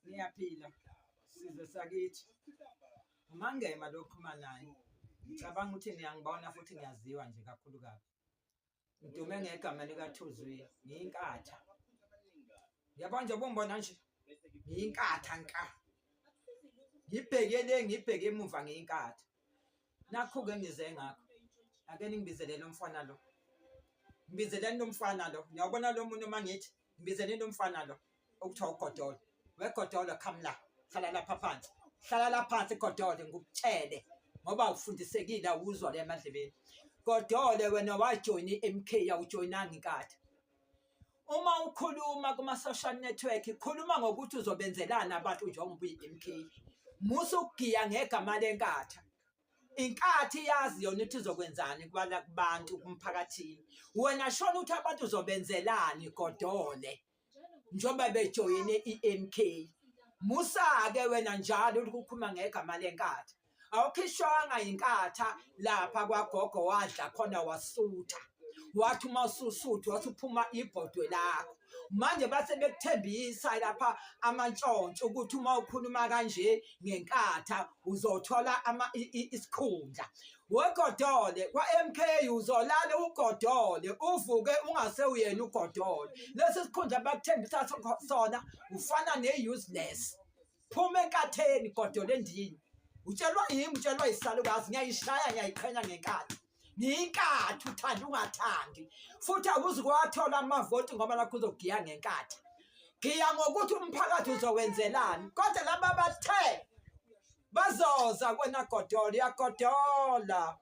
Ngiyaphila sizwe sakithi. UMangema lo okhuluma naye. Ngicabanga ukuthi niyangibona futhi ngiyaziwa nje kakhulu kabi. Ngidume ngegama likaThuzwi, ngiyinkatha. Yabo nje ubungibona nje ngiyinkatha nka. Ngibheke le ngibheke emuva ngiyinkatha. Nakhu-ke ngize ngakho. Ake ningibizelele umfana lo. Ngibizeleni lo mfana lo. Niyawubona lo muntu uma ngithi ngibizeleni lo mfana lo okuthiwa uGodolo. WeGodolo come la. Hlala lapha phansi. Hlala la phansi Godole ngikutshele ngoba ufundisekile awuzwa le emadlebeni. Godole wena wajoyina i-MK awujoyinanga inkatha. Uma ukhuluma kuma-social network khuluma ngokuthi uzobenzelani abantu njengoba uyi-MK. Musa ukugiya ngegama lenkatha. Inkathi yazi yona ukuthi izokwenzani kubala kubantu kumphakathini. Wena shona ukuthi abantu uzobenzelani Godole njengoba bejoyine i-MK. Musa-ke wena njalo ukukhuluma ngegama lenkatha. Awukhishwanga inkatha lapha kwagogo wadla khona wasutha. Wathi uma ususuthu wathi uphuma ibhodwe lakho. Manje base bekuthembisa lapha amantshontsho ukuthi uma ukhuluma kanje ngenkatha uzothola ama isikhundla. Wegodole kwa-MK uzolala ugodole uvuke ungase uyena ugodole. Lesi sikhundla bakuthembisa sona ufana ne-useless. Phuma enkatheni godole ndini. Utshelwa yimi utshelwa isalukazi ngiyayishaya ngiyayiqhenya ngenkatha. Ngiyinkatha uthanda ungathandi. Futhi awuzukuwathola amavoti ngoba lakho uzogiya ngenkatha. Giya ngokuthi umphakathi uzowenzelani. Kodwa laba bathe bazoza kwena godola uyagodola.